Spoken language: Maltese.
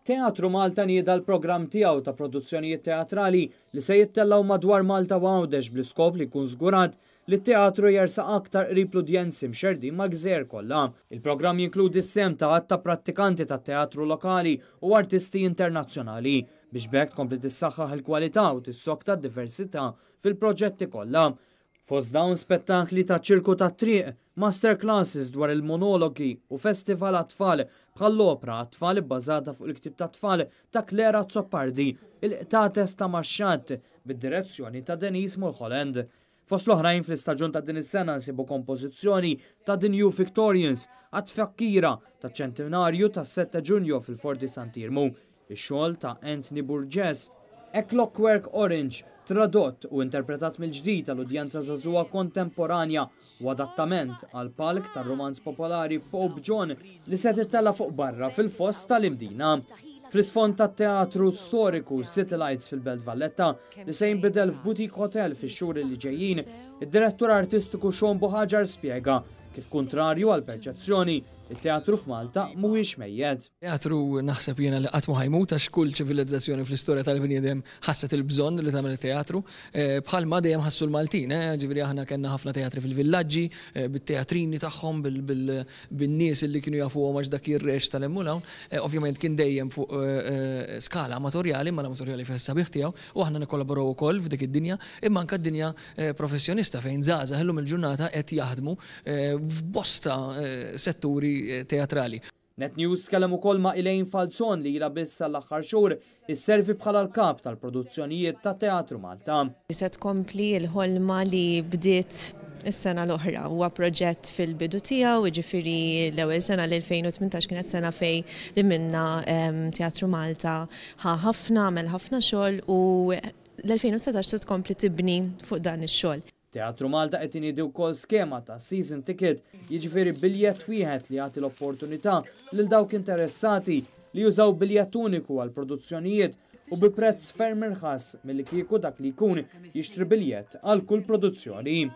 Teatru Malta nieda l-programm tiegħu ta' produzzjonijiet teatrali li se jittellgħu madwar Malta u Għawdex bl-iskop li jkun żgurat li t-teatru jersaq aktar qrib l-udjenzi mxerrdin mal-gżejjer kollha. Il-programm jinkludi s-sehem ta' għadd ta' prattikanti tat-teatru lokali u artisti internazzjonali biex b'hekk tkompli tissaħħaħ il-kwalità u tissokta d-diversità fil-proġetti kollha. Fost dawn spettakli ta' ċirku tat-triq, master classes dwar il-monologi u festival għat-tfal bħall-opra għat-tfal ibbażata fuq il-ktieb tat-tfal ta' Claire Azzopardi, Il-Qtates ta' Max-Xatt, bid-direzzjoni ta' Denise Mulholland. Fost l-oħrajn fl-istaġun ta' din is-sena nsibu kompożizzjoni ta' The New Victorians għat-tfakkira taċ-ċentinarju tas-Sette Giugno fil-Forti Sant'Iermu, Ix-xogħol ta' Anthony Burgess, A Clockwork Orange, tradott u interpretat mill-ġdid għal udjenza żagħżugħa kontemporanja u adattament għall-palk tar-rumanz popolari Pope John li se tittella' fuq barra fil-foss tal-Imdina. Fl-isfond tat-teatru storiku City Lights fil-Belt Valletta li se jinbidel f'boutique hotel fix-xhur li ġejjin, id-direttur artistiku Sean Buhagiar spjega kif kuntrarju għall-perċezzjoni, it-teatru f'Malta mhuwiex mejjet. Teatru naħseb jiena li qatt ma ħa jmut għax kull ċivilizzazzjoni fl-istorja tal-bniedem ħasset il-bżonn li tagħmel teatru. Bħalma dejjem ħassu l-Maltin, ġifieri aħna kellna ħafna teatri fil-villaġġi, bit-teatrini tagħhom, bin-nies li kienu jafuhom għax dak jirreċta 'l hemm u 'l hawn. Ovvjament kien dejjem fuq skala amatorjali, imma l-amatorjali fih is-sabiħ tiegħu u aħna nikkollaboraw ukoll f'dik id-dinja, imma anke d-dinja professjonista fejn żgħażagħ illum il-ġurnata qed jaħdmu f'bosta setturi teatrali. Net News tkellem ukoll ma' Elaine Falzon li ilha biss sal-aħħar xhur isservi bħala l-kap tal-produzzjonijiet ta' Teatru Malta. Se tkompli l-ħolma li bdiet is-sena l-oħra. Huwa proġett fil-bidu tiegħu, jiġifieri l-ewwel sena l-2018 kienet sena fejn li minnha Teatru Malta ħa ħafna, għamel ħafna xogħol u l-2019 se tkompli tibni fuq dan ix-xogħol. Teatru Malta qed iniedi wkoll skema ta' season ticket, jiġifieri biljett wieħed li jagħti l-opportunità lil dawk interessati li jużaw biljett uniku għal produzzjonijiet u bi prezz ferm irħas milli kieku dak li jkun jixtri biljett għal kull produzzjoni.